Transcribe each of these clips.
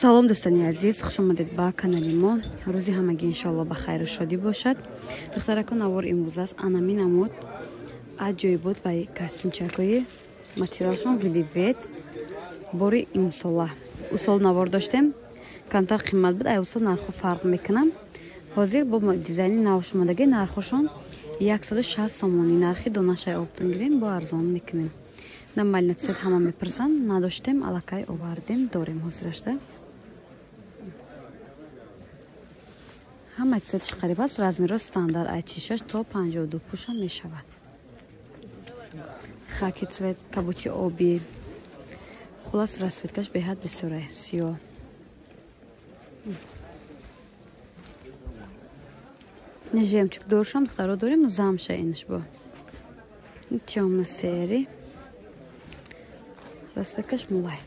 Салом, дӯстони азиз, хуш омадед ба канали мо. Рӯзи ҳамагӣ иншоалло ба хайру шодӣ бошад. Духтарако, навор имрӯз аст анами намуд аҷоибот ва костюмчакҳои материалшон веливет бори имсола. Усол навор доштем, камтар қимат буд, ай усол нархҳо фарқ мекунанд. Ҳозир бо дизайни нав шумодаги нархҳошон 160 сомонӣ. Нархи донашай оптон гирем, бо арзон мекунем. На малина цвет ҳама мепурсанд, надоштем, аллакай овардем, дорем ҳозирашда. Ҳамаи цветш қариб аст, размеро стандарт ай 46 то 52 пӯша мешавад. Хаки цвет, кабути обӣ, хулас расцветкаш беҳад бисёра, сиёҳ. Жемчуг доршам духтаро дорем, замша инш бо тёмно серый, расцветкаш мулай.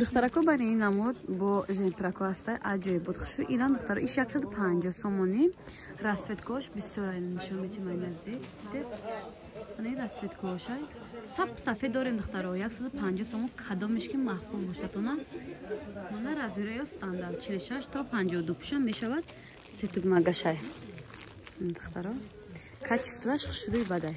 Духтарако, бари ин намуд бо жемпрако ҳаста, аҷоиб буд, хушрӯ иран духтаро, иш 150 сомонӣ. Расцветкош бисёр нишон метим ай наздик. Ана расцветкошай сап сафед дорем, духтаро, 150 сомон. Кадомеш ки маъқул бошадона, мана размероё стандарт 46 то 52 пуша мешавад, сетугмагашай, духтаро, качествоаш хушрӯи бадай.